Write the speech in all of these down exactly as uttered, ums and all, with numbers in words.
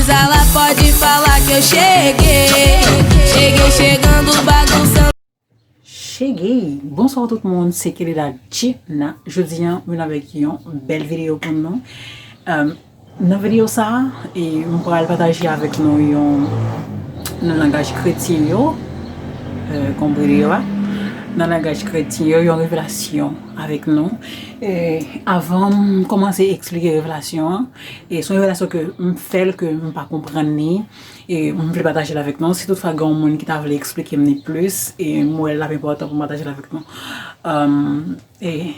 Sala pode falar que eu cheguei. Cheguei chegando, bagunçando. Cheguei! Bonswa tout moun, se Kelly la Gina. Jodi a, m vin avèk yon bèl videyo pou nou. Um, nan videyo sa a, e, m pral pataje avèk nou yon, nan langaj kretyen yo, uh, konpre yo a, nan langaj kretyen yo, yon revelasyon avèk nou. E, avan m kòmanse eksplike revelasyon an, e se yon revelasyon ke m fè l ke m pa konprann li, e m vle pataje l avèk nou. Si toutfwa gen yon moun ki ta vle eksplike m li plis, e m wè l ap enpòtan pou m pataje l avèk nou. Um, e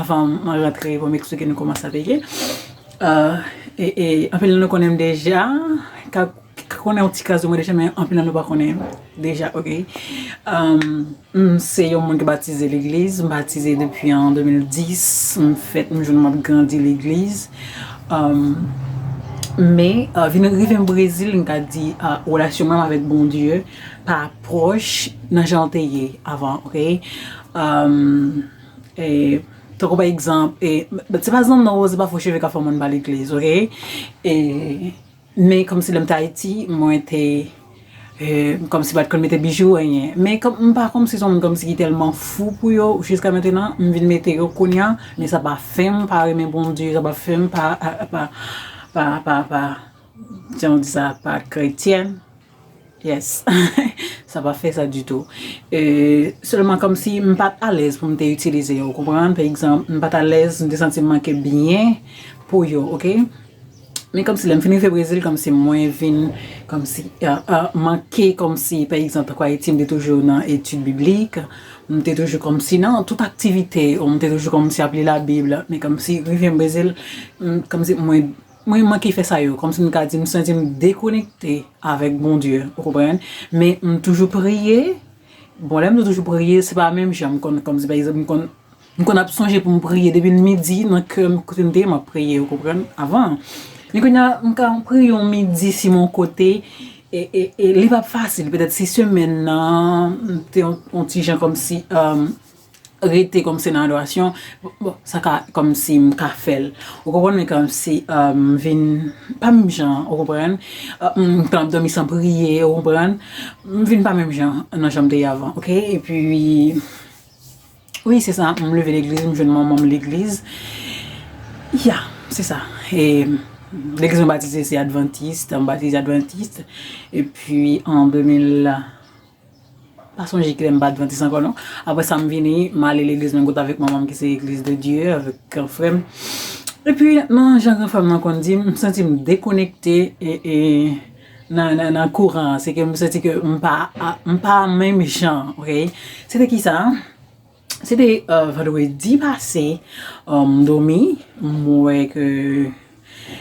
avan m rantre pou m eksplike nou kòman sa te ye. Uh, e, e anpil nan nou konnen m deja, ka, ka konnen yon ti kras de mwen deja, men anpil nan nou pa konnen m deja, ok? Um, M se yon moun ki batize legliz, m batize depi an de mil dis, m fèt, m jwenn m ap grandi legliz. Um, men, uh, vin rive m Brezil, m ka di, uh, relasyon mwen avèk Bondye pa pwòch nan jan l te ye avan, ok? Um, e, tankou pa egzanp, e, se pa zanno, se pa fo cheve k ap fè moun ba legliz, ok? E, Men kòmsi lè m te Ayiti, mwen te, e, kòmsi pa t konn mete bijou, anyen. Men kòm, m pa kòmsi se yon moun kòmsi ki tèlman fou pou yo, jiska mentenan, m vin mete yo kounye a, men sa pa fè m pa renmen Bondye, sa pa fè m pa, pa, pa, pa, pa, jan w di sa, pa kretyèn. Yes. Sa pa fè sa ditou. E, sèlman kòmsi m pa t alèz pou m te itilize yo, ou konprann? Pa egzanp, m pa t alèz, m te santi m manke byen pou yo, ok? Men kòmsi lè m fin rive Brezil, kòmsi mwen vin, kòmsi, ah, ah, manke, kòmsi, pa egzanp, tankou Ayiti, m te toujou nan etid biblik, m te toujou kòmsi nan tout aktivite, m te toujou kòmsi ap li Labib, men kòmsi rive m Brezil, m, kòmsi mwen, mwen manke fè sa yo, kòmsi m ka di, m santi m dekonekte avèk Bondye, ou konprann? Men m toujou priye, bon, lè m di toujou priye, se pa menm jan m konn, kòmsi, pa egzanp, m konn M konn ap sonje pou m priye depi midi nan kè m, kote m te ye, m ap priye, ou konprann, avan. Men kounye a, m ka priye yon midi si m yon kote, e, e, e li p ap fasil. Petèt si semèn nan, m te yon, yon ti jan kòmsi, um, rete kòmsi nan adorasyon, bon, sa ka kòmsi m ka fè l. Ou konprann, men kòmsi, um, m vin pa menm jan, ou konprann? Uh, m konn ap dòmi san priye, ou konprann? M vin pa menm jan nan jan m te ye avan, ok? Epi, Wi, se sa. M leve legliz, m jwenn manman m legliz. Ya, se sa. E, legliz mwen batize se Adventiste, m batize Adventiste. Epi, an de mil, pa sonje kilè m pa Adventiste ankò non. Apre sa, m vini, m ale legliz mwen kote avèk manman m ki se Église de Dieu, avèk gran frè m. Epi, nan jan gran frè m nan konn di, m santi m dekonekte e, e nan, nan, nan kouran an. Se ke m santi ke m pa, a, m pa menm jan, ok? Se te kisa? Se te, euh, vandredi pase, euh, m dòmi, m wè ke,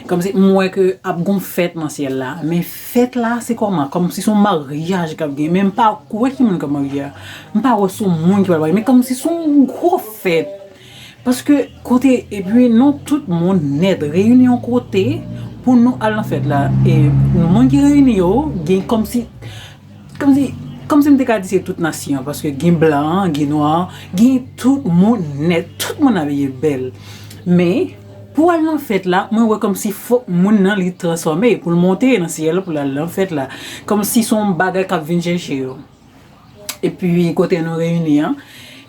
kòmsi, m wè ke ap gon fèt nan syèl la. Men fèt la, se kòman? Kòmsi se yon maryaj k ap gen. Men m pa kwè ki moun k ap marye a. M pa wè se yon moun ki pral marye. Men kòmsi se yon gwo fèt. Paske kote, epi nou tout moun nèt reyini yon kote pou nou al nan fèt la. E moun ki reyini yo, gen kòmsi, kòmsi, kòmsi m te ka di se tout nasyon, paske gen blan, gen nwa, gen tout moun nèt, tout moun abiye bèl. Men, pou al nan fèt la, mwen wè kòmsi fòk moun nan li transfòme pou l monte nan syèl pou l al nan fèt la. Kòmsi se yon bagay k ap vin chèche yo. Epi kote nou reyini an.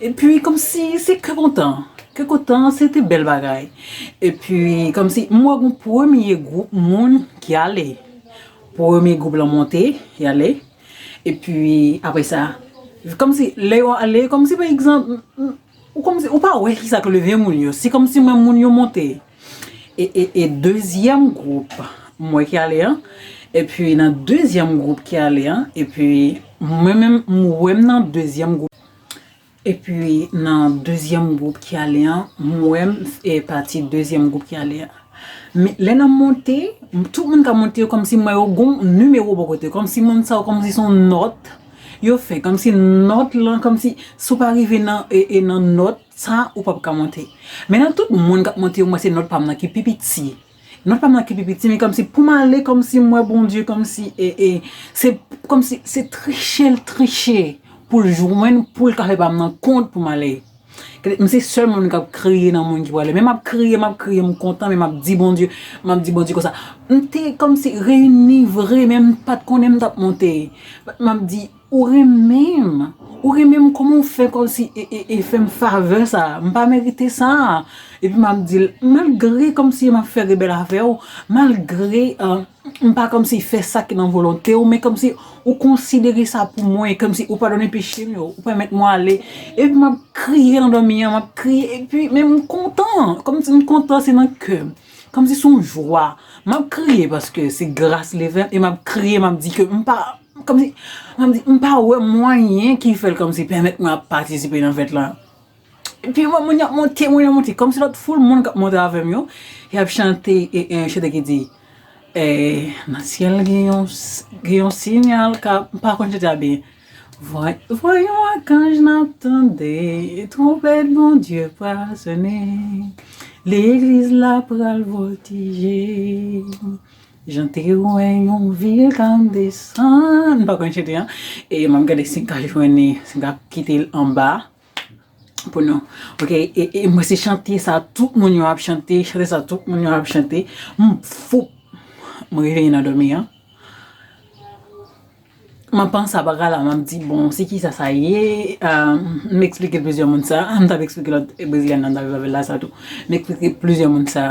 Epi kòmsi se kè kontan. Kè kontan, se te bèl bagay. Epi kòmsi m wè gon premye gwoup moun ki ale. Premye gwoup lan monte, y ale. Epi apre sa, kòmsi lè yo ale, kòmsi pa egzanp, m, m, ou kòmsi, ou pa wè kisa k leve moun yo. Se kòmsi m wè moun yo monte. E, e, e dezyèm gwoup, m wè ki ale an. Epi nan dezyèm gwoup ki ale an, epi mwen menm, m wè m nan dezyèm gwoup. Epi nan dezyèm gwoup ki ale an, m wè m e pati dezyèm gwoup ki ale an. Men lè n ap monte, m, tout moun k ap monte yo, kòmsi m wè yo gon nimewo bò kote, kòmsi moun sa yo, kòmsi se yon nòt yo fè, kòmsi nòt lan, kòmsi si w pa rive nan, e, e nan nòt sa, ou p ap ka monte. Men nan tout moun k ap monte yo, m wè se nòt pa m nan ki pi piti. Nòt pa m nan ki pi piti, men kòmsi pou m ale, kòmsi m wè Bondye, kòmsi, e, e, se, kòmsi se triche l triche pou l jwenn, pou l ka fè pa m nan kont pou m ale. Gade, m se sèl moun k ap kriye nan moun ki prale. Men m ap kriye, m ap kriye, m kontan, men m ap di Bondye, m ap di Bondye konsa. M te kòmsi reyini vre, men m pa t konnen m t ap monte. M ap di, ou renmen m, ou renmen m, kòman w fè kòmsi e, e, e fè m favè sa? M pa merite sa. Epi m ap di l, malgre kòmsi m ap fè rebèl avè w, malgre, euh, m pa kòmsi fè sa ki nan volonte w, men kòmsi ou konsidere sa pou mwen, kòmsi ou padone peche m yo, ou pèmèt mwen ale. Epi m ap kriye nan dòmi an, m ap kriye, epi men m kontan, kòmsi m kontan, se nan kè m. Kòmsi se yon jwa. M ap kriye paske se gras li fè m, e m ap kriye, m ap di ke m pa, kòmsi, m ap di, m pa wè mwayen ki fè l kòmsi pèmèt mwen ap patisipe nan fèt la. Epi mwen, moun y ap monte, moun y ap monte. Kòmsi lòt foul moun k ap monte avè m yo, y ap chante e, e, chante ki di, e, nan syèl gen yon, s- gen yon sinyal k ap, m pa konn chante a byen. Voy, voy yon akanj n ap tande, twonpèt Bondye pral sonnen, legliz la pral vòtije. Jan te wè yon vil k ap desann, m pa konn chante an. E m ap gade si m ka jwenn li, si m ka kite l anba pou nou. Ok, e, e mwen se chante sa tout moun yo ap chante, chante sa tout moun yo ap chante. M fou, m reveye nan dòmi an. M ap panse a bagay la, m ap di, bon, se kisa sa ye? Euh, m eksplike plizyè moun sa. M t ap eksplike lòt Brezilyèn nan m t ap viv avè l la sa tou. M eksplike plizyè moun sa.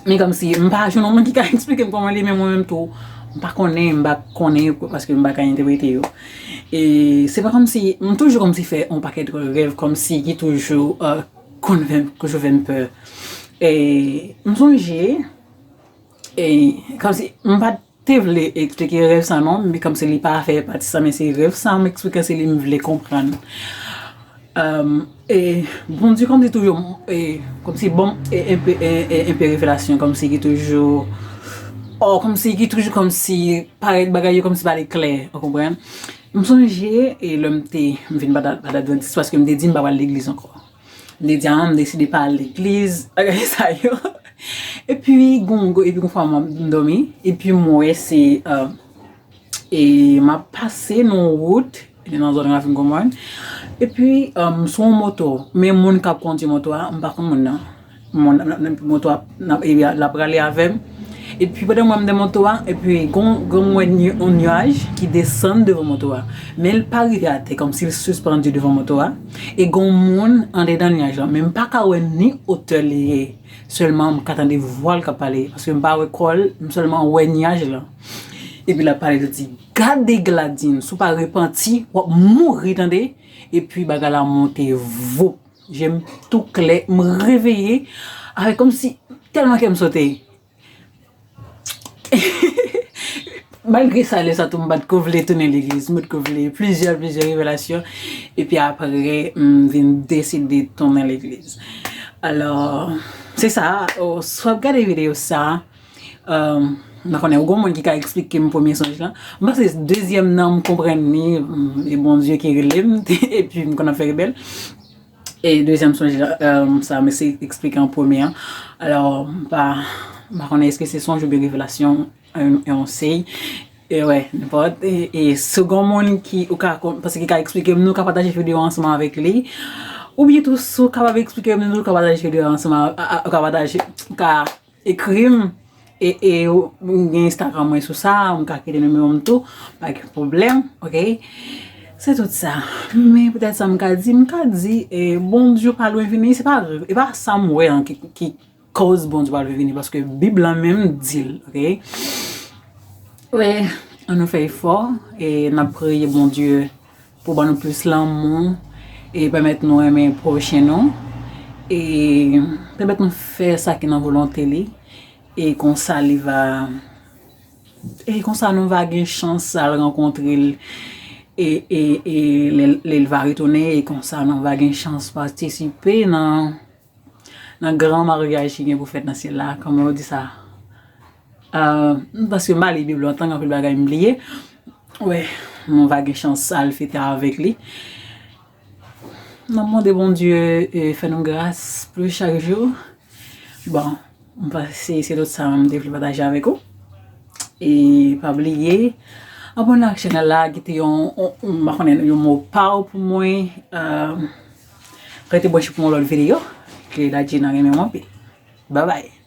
Men kòmsi, m pa jwenn yon moun ki ka eksplike m kòman li, men mwen menm tou, m pa konnen, m pa konnen, paske m pa ka entèprete yo. E se pa kòmsi, m toujou kòmsi fè yon pakèt rèv, kòmsi ki toujou, euh, konn fè m, toujou fè m pè. E m sonje, e kòmsi, m pa te vle eksplike rèv sa non, men kòmsi li pa fè pati sa, men se rèv sa m eksplike, se li m vle konprann. Um, e Bondye kòmsi toujou, e, kòmsi bon, e, enpe, e, e, enpe revelasyon, kòmsi ki toujou, oh, kòmsi ki toujou, kòmsi parèt bagay yo, kòmsi pa li klè, ou konprann? M sonje, e lè m te, m vin pa dat, pa dat advantis, paske m te di m pa pral legliz ankò. M te di, ah, m deside pa al legliz, bagay sa yo. Epi, gon, gon, epi, gon fwa m, m dòmi, epi m wè se, euh, e m ap pase nan wout, e nan zòn Ravin Gomòn. Epi, um, sou yon moto, men moun k ap kondui moto a, m pa konn moun nan. Moun, nan, nan, moto a, nan, e, l ap prale avè m. Epi, pandan mwen, m nan moto a, epi, gon, gon mwen ny- yon nyaj ki desann devan moto a. Men l pa rive atè, kòmsi l sispann devan moto a. E gon moun andedan nyaj la. Men m pa ka wè ni otè li ye. Sèlman, m ka tande vwa l k ap pale. Paske m pa wè kò l, m sèlman wè nyaj la. Epi l ap pale, l di, gade Gladine, si w pa repanti, w ap mouri, tande. Epi bagay la monte, voup. Je m tou klè, m reveye, avèk kòmsi, tèlman kè m sote. Malgre sa, lè sa tou, m pa t ko vle tounen legliz, m pa t ko vle plizyè, plizyè revelasyon. Epi apre, m vin deside tounen legliz. Alò, se sa, o, si w ap gade videyo sa, euh, m pa konnen, ou gon moun ki ka eksplike m premye sonj lan. M panse dezyèm nan, m konprann li, m, e Bondye ki rele m, epi m konn ap fè rebèl. E dezyèm sonj la, euh, sa m eseye eksplike an premye an. Alò, m pa, m pa konnen èske se sonj oubyen revelasyon, yon, yon sey. E wè, nenpòt. E, e segon moun ki ou ka kon- paske ki ka eksplike m, nou ka pataje videyo ansanm avèk li. Oubyen tou, si w kapab eksplike m, nou ka pataje videyo ansanm a, a, a, ou ka pataje, ou ka ekri m. E, e, ou- m gen Instagram mwen sou sa, m ka kite nimewo m tou, pa gen pwoblèm, ok? Se tout sa. Men poutèt sa m ka di, m ka di, e, Bondye pa lwen vini, se pa, e pa sa m wè an ki, ki koz Bondye pa lwen vini, paske Bib lan menm di l, ok? Wè, ann nou fè efò, e n ap priye Bondye pou ban nou plis lanmou, e pèmèt nou renmen pwochen nou, e pèmèt nou fè sa ki nan volonte li, e konsa li va, e konsa nou va gen chans al rankontre l, e, e, e lè, lè l va retounen, e konsa nou va gen chans patisipe nan, nan gran maryaj ki gen pou fèt nan syèl la, kòman yo di sa? Euh, paske m pa li Bib lontan, gen anpil bagay m bliye. Wè, nou va gen chans al fete avèk li. N ap mande Bondye, e, fè nou gras plis chak jou. Bon, m panse se tout sa m te vle pataje avèk ou. E pa bliye, abòne ak chanèl la, kite yon, yon, m pa konnen, yon mo pa w pou mwen. Euh, Rete branche pou yon lòt videyo. Ke Dadjina renmen w anpil. Babay.